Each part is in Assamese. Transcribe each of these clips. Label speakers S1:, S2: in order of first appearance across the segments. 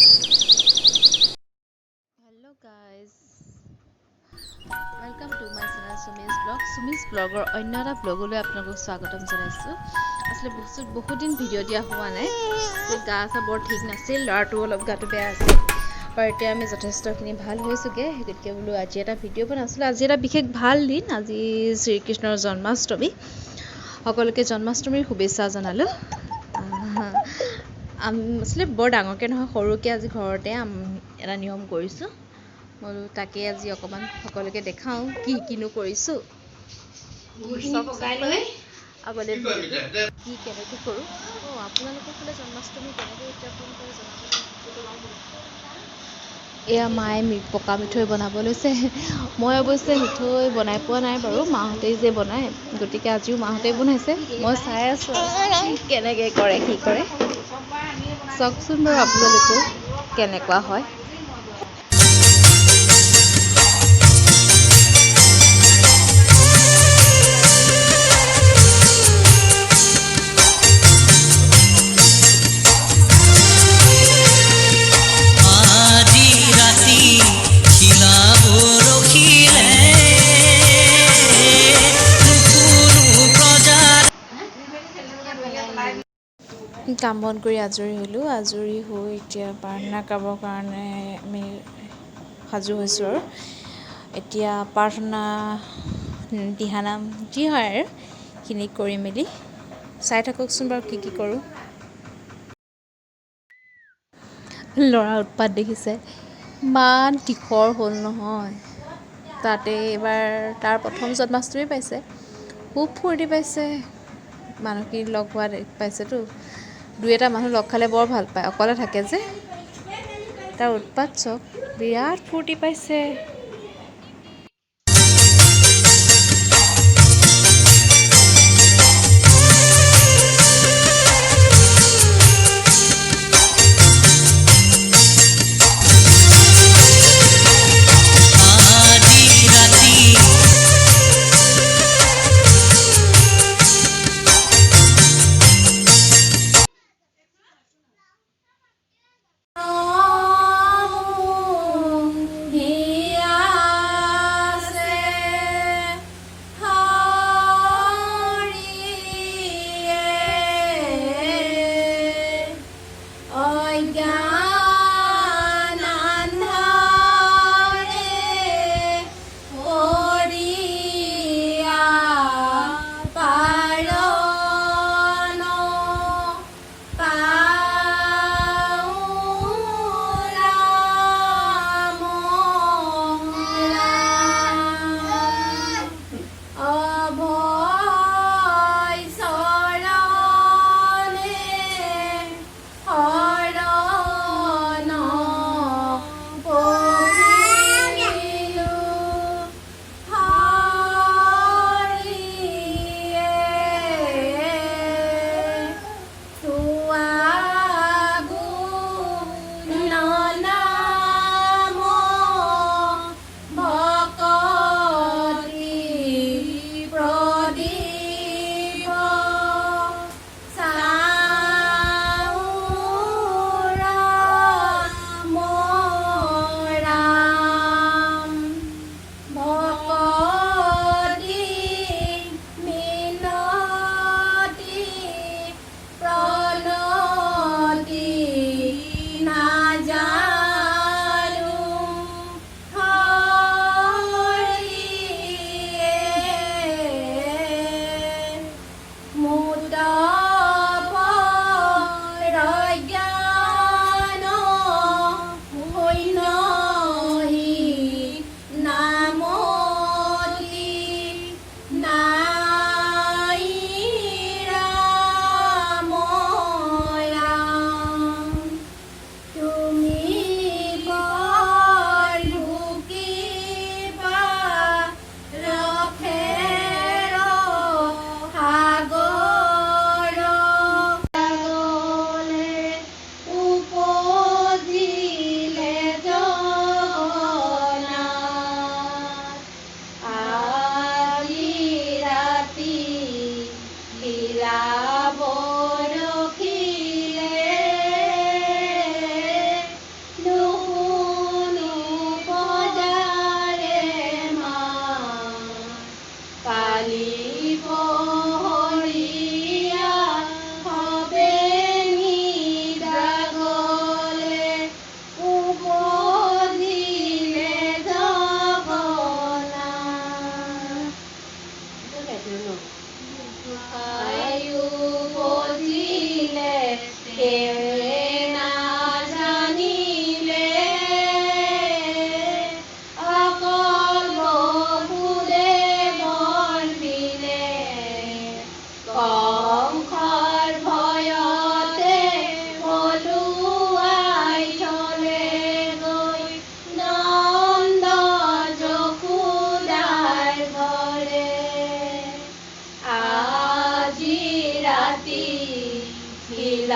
S1: Hello guys, welcome to my channel Sumi's Vlog। চুমিজ ব্লগৰ অন্য এটা ব্লগলৈ আপোনালোকক স্বাগতম জনাইছোঁ। আচলতে বস্তু বহুত দিন ভিডিঅ' দিয়া হোৱা নাই, গা চা বৰ ঠিক নাছিল, ল'ৰাটো অলপ গাটো বেয়া আছিল বাৰু। এতিয়া আমি যথেষ্টখিনি ভাল হৈছোঁগৈ, সেই গতিকে বোলো আজি এটা ভিডিঅ' বনাইছিলোঁ। আজি এটা বিশেষ ভাল দিন, আজি শ্ৰীকৃষ্ণৰ জন্মাষ্টমী। সকলোকে জন্মাষ্টমীৰ শুভেচ্ছা জনালোঁ। আচলতে বৰ ডাঙৰকৈ নহয়, সৰুকৈ আজি ঘৰতে এটা নিয়ম কৰিছোঁ। মই বোলো তাকে আজি অকণমান সকলোকে দেখাওঁ কি কিনো কৰিছোঁ।
S2: পকাই লৈ
S1: আগলৈ ভিডিঅ'টো কি কেনেকৈ কৰোঁ। অঁ, আপোনালোকৰ ফালে জন্মাষ্টমী কেনেকৈ উদযাপন কৰে জনাব। এয়া মায়ে পকা মিঠৈ বনাব লৈছে। মই অৱশ্যে মিঠৈ বনাই পোৱা নাই বাৰু, মাহঁতেই যে বনায়, গতিকে আজিও মাহঁতেই বনাইছে। মই চাই আছোঁ আৰু কেনেকৈ কৰে, কি কৰে। চাওকচোন বাৰু আপোনালোকেও কেনেকুৱা হয়।
S3: আজি ৰাতি শিলা বৰষিলে নুশুনো প্ৰজাৰ।
S1: কাম বন কৰি আজৰি হ'লোঁ। আজৰি হৈ এতিয়া প্ৰাৰ্থনা গাবৰ কাৰণে আমি সাজু হৈছোঁ আৰু এতিয়া প্ৰাৰ্থনা, দিহানাম যি হয় আৰু সেইখিনি কৰি মেলি চাই থাককচোন বাৰু কি কি কৰোঁ। ল'ৰাৰ উৎপাত দেখিছে, ইমান তীখৰ হ'ল নহয়। তাতে এইবাৰ তাৰ প্ৰথম জন্মাষ্টমী পাইছে, খুব ফূৰ্তি পাইছে। মানুহখিনি লগ হোৱা পাইছেতো, দুই এটা মানুহ লগ খালে বৰ ভাল পায়, অকলে থাকে যে। তাৰ উৎপাত চাওক, বিৰাট ফূৰ্তি পাইছে।
S3: আজি ৰাতি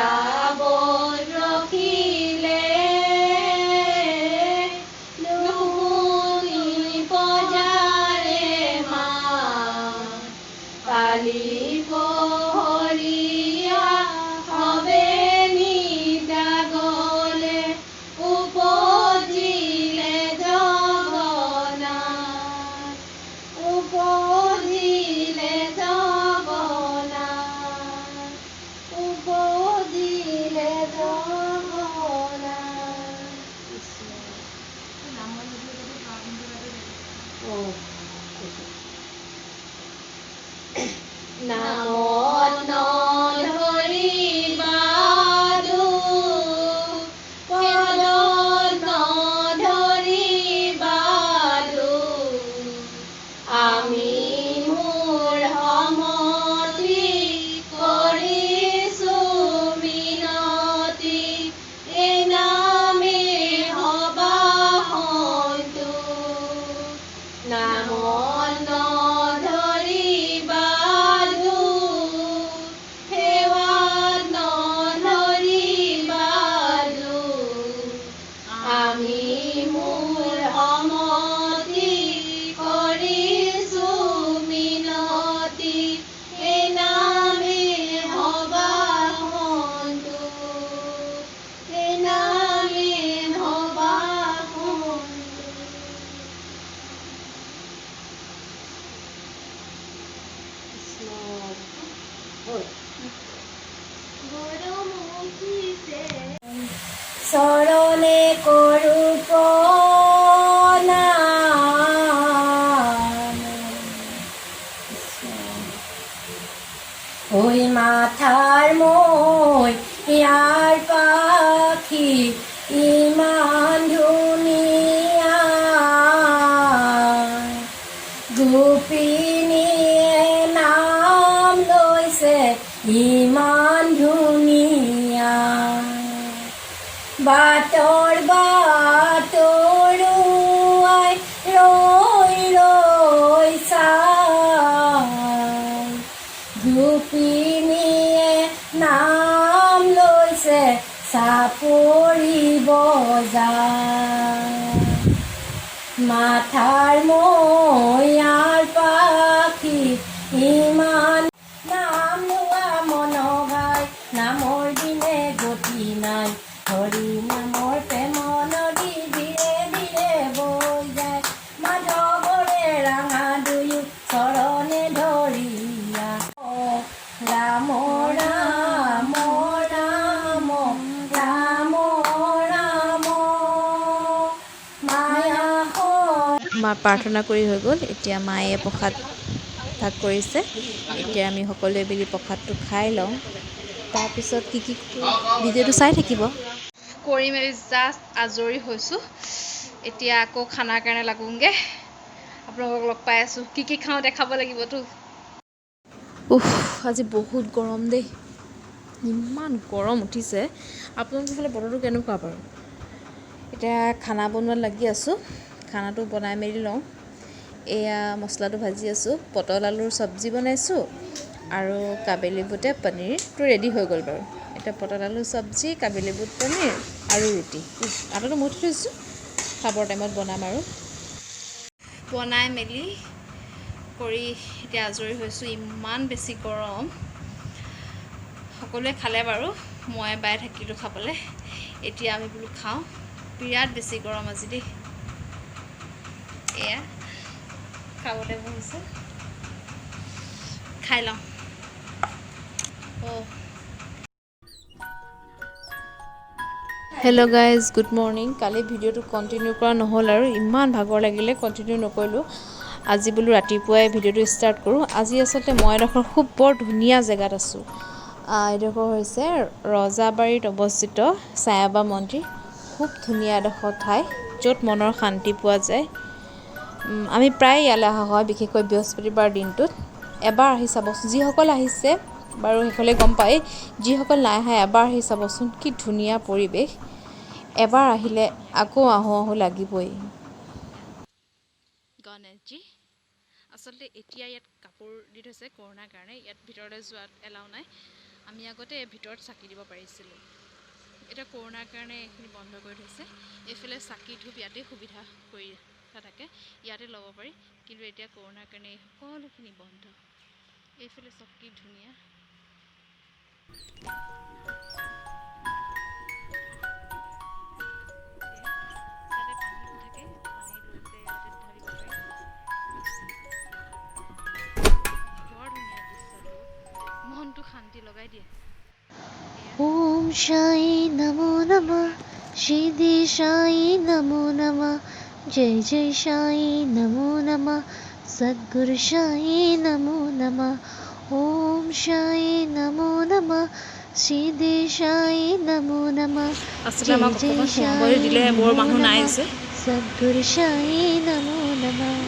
S2: পজাবত ৰখিলে, নুশুনি পজাৰে মাত। কালি পহৰীয়া সবে নিদ্ৰা গলে, উপজিলে জগন্নাথ, উপজিলে জগন্নাথ, উপজিলে জগন্নাথ। কৃষ্ণ। অঁ, নামত নধৰিবা দোষ, পদত নধৰিবা দোষ। আমি মূঢ়মতি কৰিছো মিনতি, এ নামে হবা সন্তোষ। নামত নধৰিবা দোষ, সেৱাত নধৰিবা দোষ। আমি মূঢ়মতি কৰিছো মিনতি, এ নামে হবা সন্তোষ, এ নামে হবা সন্তোষ। কৃষ্ণ। হ'ল। গৰম উঠিছে।
S4: চৰণে কৰো প্ৰণাম। কৃষ্ণ। ঐ মাথাৰ মৈ ইয়াৰ পাখি ইমান ধুনীয়া, গোপিনীয়ে নাম লৈছে ইমান ধুনীয়া। বাটৰ বাটৰুৱাই ৰৈ ৰৈ চাই, গোপিনীয়ে নাম লৈছে চাপৰি বজাই। মাথাৰ মৈয়াৰ পাখি ইমান। নাম লোৱা মন ভাই, নামৰ বিনে গতি নাই। হৰি নামৰ প্ৰেম নদী ধীৰে ধীৰে বৈ যায়। মাধৱৰে ৰাঙা দুয়ো চৰণে ধৰিয়া। ৰাম ৰাম ৰাম ৰাম ৰাম মায়া
S1: মা প্ৰাৰ্থনা কৰি হৈ গ'ল। এতিয়া মায়ে প্ৰসাদ ভাগ কৰিছে। এতিয়া আমি সকলোৱে মিলি প্ৰসাদটো খাই লওঁ। তাৰপিছত কি কি ভিডিঅ'টো চাই থাকিব।
S2: কৰি মেলি জাষ্ট আজৰি হৈছোঁ। এতিয়া আকৌ খানাৰ কাৰণে লাগোঁগৈ। আপোনালোকক লগ পাই আছোঁ। কি কি খাওঁ দেখাব লাগিবতো।
S1: উফ, আজি বহুত গৰম দেই। ইমান গৰম উঠিছে। আপোনালোকৰ ফালে বতৰটো কেনেকুৱা বাৰু? এতিয়া খানা বনোৱাত লাগি আছোঁ। খানাটো বনাই মেলি লওঁ। এয়া মছলাটো ভাজি আছোঁ। পটল আলুৰ চব্জি বনাইছোঁ আৰু কাবেলি বুটে পনীৰটো ৰেডি হৈ গ'ল বাৰু। এতিয়া পটল আলু চব্জি, কাবেলি বুট পনীৰ আৰু ৰুটি। আটাটো মথি থৈছোঁ, খাবৰ টাইমত বনাম। আৰু
S2: বনাই মেলি কৰি এতিয়া আজৰি হৈছোঁ। ইমান বেছি গৰম। সকলোৱে খালে বাৰু, মই বাই থাকিলোঁ খাবলৈ। এতিয়া আমি বোলো খাওঁ। বিৰাট বেছি গৰম আজি দেই। এয়া খাবলৈ বহিছোঁ, খাই লওঁ। অঁ।
S1: Hello' guys, good morning. কালি ভিডিঅ'টো কণ্টিনিউ কৰা নহ'ল আৰু ইমান ভাগৰ লাগিলে, কণ্টিনিউ নকৰিলোঁ। আজি বোলো ৰাতিপুৱাই ভিডিঅ'টো ষ্টাৰ্ট কৰোঁ। আজি আচলতে মই এডোখৰ খুব বৰ ধুনীয়া জেগাত আছোঁ। এইডোখৰ হৈছে ৰজাবাৰীত অৱস্থিত ছায়াবা মন্দিৰ। খুব ধুনীয়া এডোখৰ ঠাই, য'ত মনৰ শান্তি পোৱা যায়। আমি প্ৰায় ইয়ালৈ অহা হয়, বিশেষকৈ বৃহস্পতিবাৰ দিনটোত। এবাৰ আহি চাবচোন। যিসকল আহিছে বাৰু সেইসকলে গম পায়, যিসকল নাই অহা এবাৰ আহি চাবচোন, কি ধুনীয়া পৰিৱেশ। এবাৰ আহিলে আকৌ আহোঁ আহোঁ লাগিবই।
S2: গণেশজী আচলতে এতিয়া ইয়াত কাপোৰ দি থৈছে কৰোণাৰ কাৰণে, ইয়াত ভিতৰলৈ যোৱাত এলাউ নাই। আমি আগতে ভিতৰত চাকি দিব পাৰিছিলোঁ। এতিয়া কৰোণাৰ কাৰণে এইখিনি বন্ধ কৰি থৈছে। এইফালে চাকি ধূপ ইয়াতেই সুবিধা কৰি থাকে, ইয়াতে ল'ব পাৰি। কিন্তু এতিয়া কৰোণাৰ কাৰণে এই সকলোখিনি বন্ধ। এইফালে চব কি ধুনীয়া। তাতে পানী থাকে, পানী লৈ পেলাই ইয়াতে ঢালিব পাৰি। বৰ ধুনীয়া দৃশ্যটো, মনটো শান্তি লগাই দিয়ে।
S5: ॐ साई नमो नमः, सिद्धि साई नमो नमः, जय जय साई नमो नमः, सद्गुरु साई नमो नमः। ॐ साई नमो नमः, सिद्धि साई नमो नमः,
S2: আচলতে আমাক
S5: জয়
S2: অকণমান
S5: জয়
S2: সোমাবলৈ
S5: সাই
S2: দিলে, বৰ
S5: নমো
S2: মানুহ নাই
S5: নমঃ,
S2: যে।
S5: সদ্গুৰু সাই নমো নমঃ।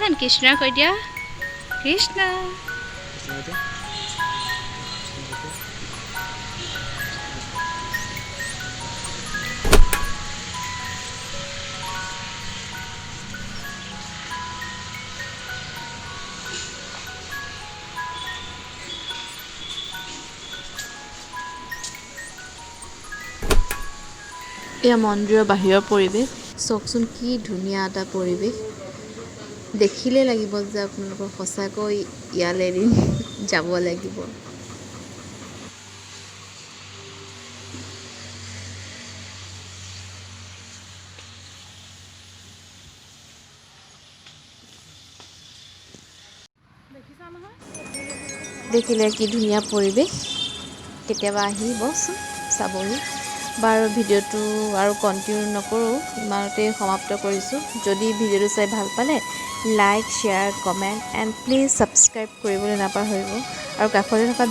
S2: জান কৃষ্ণ কৈ দিয়া, কৃষ্ণ। এয়া মন্দিৰৰ বাহিৰৰ পৰিৱেশ। চাওকচোন, কি ধুনীয়া এটা পৰিৱেশ। দেখিলে লাগিব যে আপোনালোকৰ সঁচাকৈ ইয়ালৈ এদিন যাব লাগিব। দেখিলে কি ধুনীয়া পৰিৱেশ। কেতিয়াবা আহিবচোন, চাবহি। বাৰু, ভিডিঅ'টো আৰু কণ্টিনিউ নকৰোঁ, ইমানতে সমাপ্ত কৰিছোঁ। যদি ভিডিঅ'টো চাই ভাল পালে like, share, comment and please subscribe কৰিবলৈ নাপাহৰিব আৰু কাষতে থকা